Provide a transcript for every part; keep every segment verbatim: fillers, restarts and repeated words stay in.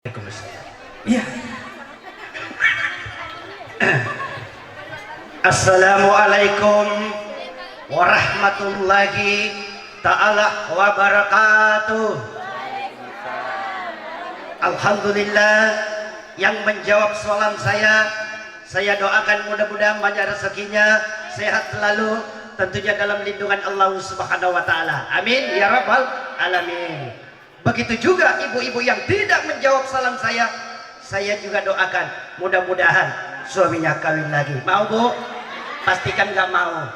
Waalaikumsalam. Iya. Assalamualaikum warahmatullahi taala wabarakatuh. Alhamdulillah, yang menjawab salam saya, saya doakan mudah-mudahan banyak rezekinya, sehat selalu, tentunya dalam lindungan Allah Subhanahu wa Ta'ala. Amin ya Rabbal Alamin. Begitu juga ibu-ibu yang tidak menjawab salam saya, saya juga doakan mudah-mudahan suaminya kawin lagi. Mau, Bu? Pastikan nggak mau.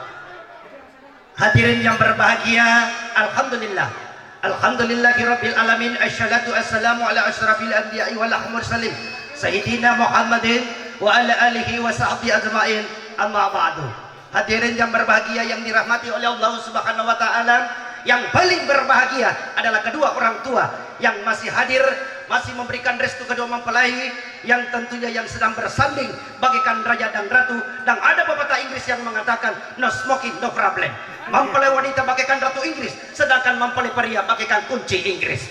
Hadirin yang berbahagia, alhamdulillah. Alhamdulillahirabbil alamin, assalatu assalamu ala asyrafil anbiya'i wal mursalin, sayyidina Muhammadin wa ala alihi wa sahbihi ajmain. Amma ba'du. Hadirin yang berbahagia yang dirahmati oleh Allah Subhanahu wa Ta'ala, yang paling berbahagia adalah kedua orang tua yang masih hadir, masih memberikan restu kedua mempelai, yang tentunya yang sedang bersanding bagaikan raja dan ratu. Dan ada pepatah Inggris yang mengatakan, "No smoking, no problem." Mempelai wanita bagaikan ratu Inggris, sedangkan mempelai pria bagaikan kunci Inggris.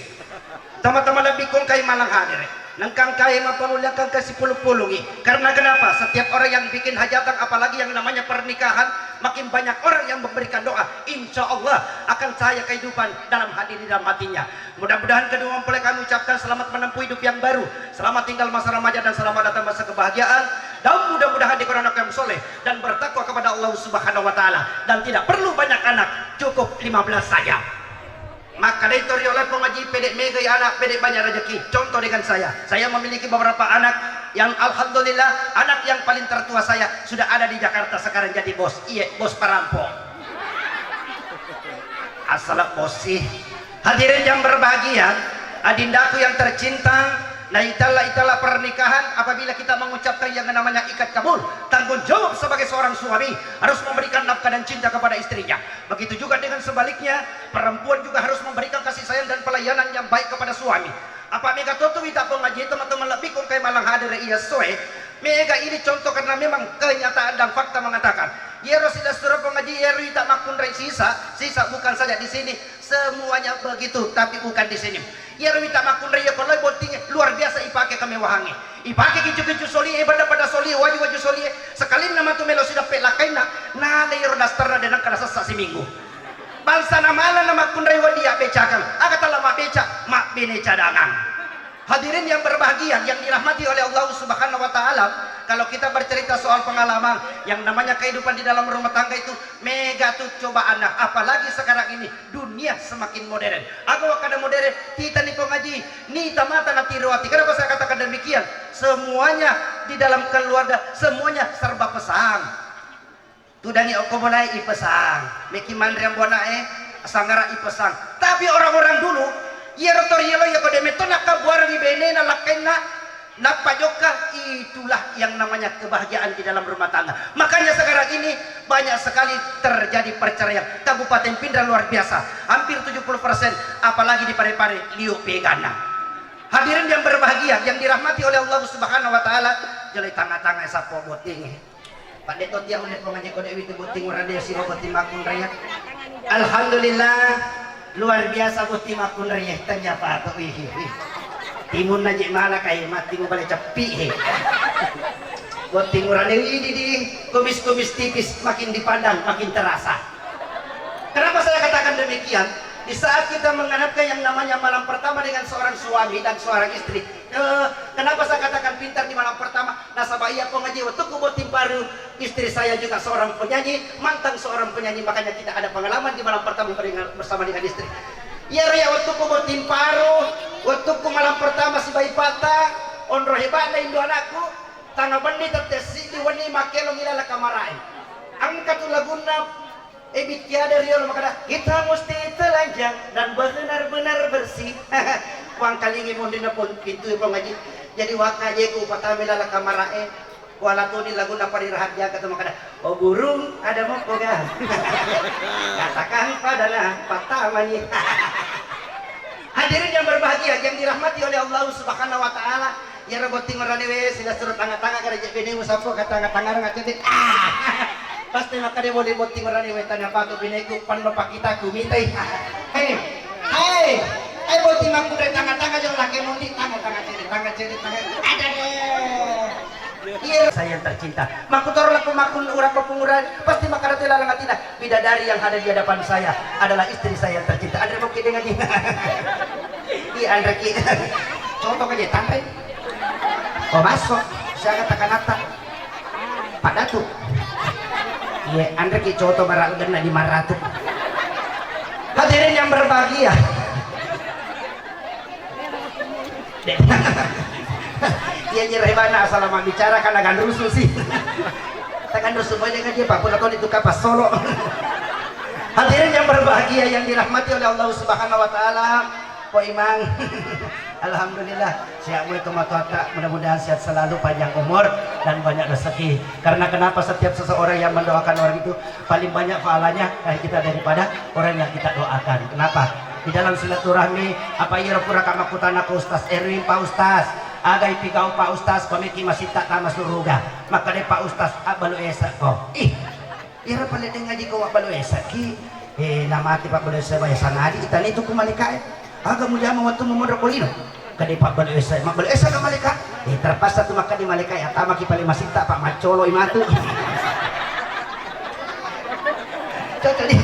Tama-tama lebbi kong kai malang hadir. Nengkang kai mappamuliakan kasipulung-pulungi. Karena kenapa? Setiap orang yang bikin hajatan, apalagi yang namanya pernikahan, makin banyak orang yang memberikan doa. Insya Allah akan cahaya kehidupan dalam hati, di dalam hatinya. Mudah-mudahan kedua mempelai kami ucapkan selamat menempuh hidup yang baru, selamat tinggal masa remaja dan selamat datang masa kebahagiaan. Dan mudah-mudahan dikurangkan soleh dan bertakwa kepada Allah Subhanahu wa Ta'ala. Dan tidak perlu banyak anak, cukup lima belas saja. Maka dari itu riolai Puang Haji, pede megai anak, pede banyak rezeki. Contoh dengan saya, saya memiliki beberapa anak yang alhamdulillah, anak yang paling tertua saya sudah ada di Jakarta sekarang jadi bos. Iya, bos perampok. Asal bos sih. Hadirin yang berbahagia, adindaku yang tercinta, nah itulah, itulah pernikahan. Apabila kita mengucapkan yang namanya ikat kabul, tanggung jawab sebagai seorang suami harus memberikan nafkah dan cinta kepada istrinya. Begitu juga dengan sebaliknya, perempuan juga harus memberikan kasih sayang dan pelayanan yang baik kepada suami. Apa mega toto wita Puang Haji, teman-teman lebbi kong kai malang hadir iya soe. Mega ini contoh karena memang kenyataan dan fakta mengatakan. Iyaro sida suro Puang Haji, iyaro wita makkunrai sisa, sisa bukan saja di sini, semuanya begitu, tapi bukan di sini. Iyaro wita makkunrai iya ko lao botting luar biasa ipake kemewahangnge. Ipake kicu-kicu soli e, bada-bada soli e, waju-waju soli e. Sekalinna matu melo sidappe lakkainna, nala iyaro dasterna de nengka nasessa siminggu. Bangsa namala na makkunrai wedding abbecakang, aga tala mabbeca, mabbene cadangan. Hadirin yang berbahagia yang dirahmati oleh Allah Subhanahu wa Ta'ala, kalau kita bercerita soal pengalaman yang namanya kehidupan di dalam rumah tangga itu mega tu cobaanna, apalagi sekarang ini dunia semakin modern. Aga wakkada modern, titani Puang Haji, nita mata natiro ati. Kenapa saya katakan demikian? Semuanya di dalam keluarga, semuanya serba pesan. Tudangi okko bolae ipesang, meki manre ambo ana'e, sangara ipesang. Tapi orang-orang dulu, iyaro torielo iya ko de metto nakkabuarengi benena lakkainna, nappa jokka, itulah yang namanya kebahagiaan di dalam rumah tangga. Makanya sekarang ini banyak sekali terjadi perceraian. Kabupaten Pinrang luar biasa, hampir tujuh puluh persen, apalagi di Pare-Pare, liu peganna. Hadirin yang berbahagia, yang dirahmati oleh Allah Subhanahu wa Ta'ala, jolai tanga-tanga sappo botting. Pak Deto tiang ulle pengaji kode witu botting urade siro botting makkunraie. Alhamdulillah, luar biasa botting makkunraie, tanya pato, wih, wih. Timun naji mana kai mati mau balik cepi he. Botting urade widi di kumis-kumis tipis makin dipandang makin terasa. Kenapa saya katakan demikian? Di saat kita menghadapkan yang namanya malam pertama dengan seorang suami dan seorang istri, eh, kenapa saya katakan pintar di malam pertama? Nasaba iya pengaji waktu ku botting paru, istri saya juga seorang penyanyi, mantan seorang penyanyi, makanya kita ada pengalaman di malam pertama dengan, bersama dengan istri. Iya ria waktu ku botting paru, waktu ku malam pertama si bayi patah, onro hebat indo anakku, tanga bendi tette sidi wani makelong ilala kamarae. Angka tu lagunna E, bikki ada riolo makkada, "Kita mesti telanjang dan benar-benar bersih." Puang kalingi mondina pon pintu pong aji. Jadi waka je ku patame lala kamarae. Wala toni laguna pari rahat jaga tu makkada, "Oh burung, ada moko ga?" Katakan padana, patamani. Hadirin yang berbahagia, yang dirahmati oleh Allah Subhanahu wa Ta'ala, iyaro botting urane we, sila suruh tanga-tanga kare je benemu sappo ka tanga-tanga rang acete. Ah! Pasti makkada boli botting urane we, tanya pato beneku, panno pakita ku mitai. Hei, hai, hai botting Tanggu dari tangga-tangga jolo laki mundi, tangga, tangga cede, tangga cede, tangga. Ada deh. Iya, saya yang tercinta. Makkutoro lappo makkun urappa pungura, pasti makkada tu lalang atina. Bidadari yang ada di hadapan saya adalah istri saya yang tercinta. Anre mokki dengan dia. Iya, anre ki. Contoh aja, tanre. Oh, masuk. Saya kata-kata. Pak Datu. Iya, anre ki coto bara genna di maratu. Hadirin yang berbahagia. Iya, nyerah bana asal mabbicara karena ganrusu sih. Tekan rusu boy dengan dia, Pak, pura kau itu kapas solo. Hadirin yang berbahagia yang dirahmati oleh Allah Subhanahu wa Ta'ala, Pak Imang. Alhamdulillah, sehat mulai tomatoatta, mudah-mudahan sehat selalu, panjang umur, dan banyak rezeki. Karena kenapa setiap seseorang yang mendoakan orang itu paling banyak pahalanya dari kita daripada orang yang kita doakan. Kenapa? Di dalam silaturahmi, apa iya pura kamakkutana ke Ustaz Erwin, Pak Ustaz, aga ipigau Pak Ustaz, komiki masitta tama suruga. Maka deh Pak Ustaz, abbalu esa ko. Ih, ira pale deng ngaji ko abbalu esa ki. Eh, namati Pak Bulu Esa, Esa ngaji, itani tu ku malika, eh. Aga mujama waktu memodok kolino. Kade Pak Bulu Esa, Mak Bulu Esa ke malika. Eh, terpaksa tu maka di malika ya, tama ki pale masitta, Pak, maccolo imatu. Cocok di.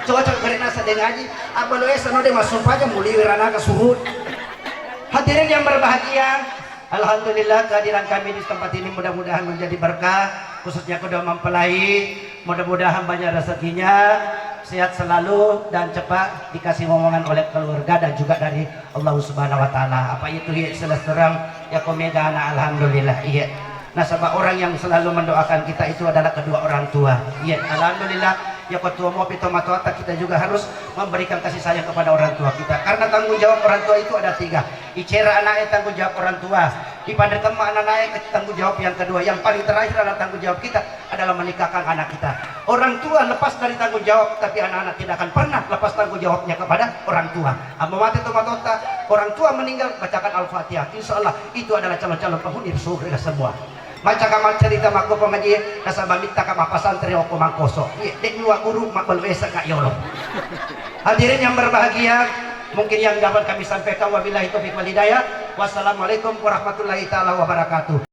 Cocok kare nasa deng ngaji. Abbalu Esa no de masuk aja muli wirana ke suhut. Hadirin yang berbahagia, alhamdulillah kehadiran kami di tempat ini mudah-mudahan menjadi berkah, khususnya kedua mempelai. Mudah-mudahan banyak rezekinya, sehat selalu dan cepat dikasih omongan oleh keluarga dan juga dari Allah Subhanahu wa Ta'ala. Apa itu ya, salah seorang ya komedana, alhamdulillah. Iya. Nasaba orang yang selalu mendoakan kita itu adalah kedua orang tua. Iya, alhamdulillah. Ya, ketua mau pito matoata, kita juga harus memberikan kasih sayang kepada orang tua kita. Karena tanggung jawab orang tua itu ada tiga. Icera anaknya tanggung jawab orang tua. Ipanre temma anaknya tanggung jawab yang kedua. Yang paling terakhir adalah tanggung jawab kita adalah menikahkan anak kita. Orang tua lepas dari tanggung jawab, tapi anak-anak tidak akan pernah lepas tanggung jawabnya kepada orang tua. Amma mate tomatoatta, orang tua meninggal, bacakan Al-Fatihah. Insya Allah itu adalah calon-calon penghuni surga semua. Macca ka maccarita makko pengaji, nasaba mitta ka mappasantre okko mangkoso. Iya, dek dua guru mabbalu esa ka yolo. Hadirin yang berbahagia, mungkin yang dapat kami sampaikan, wabillahi taufiq wal hidayah. Wassalamualaikum warahmatullahi taala wabarakatuh.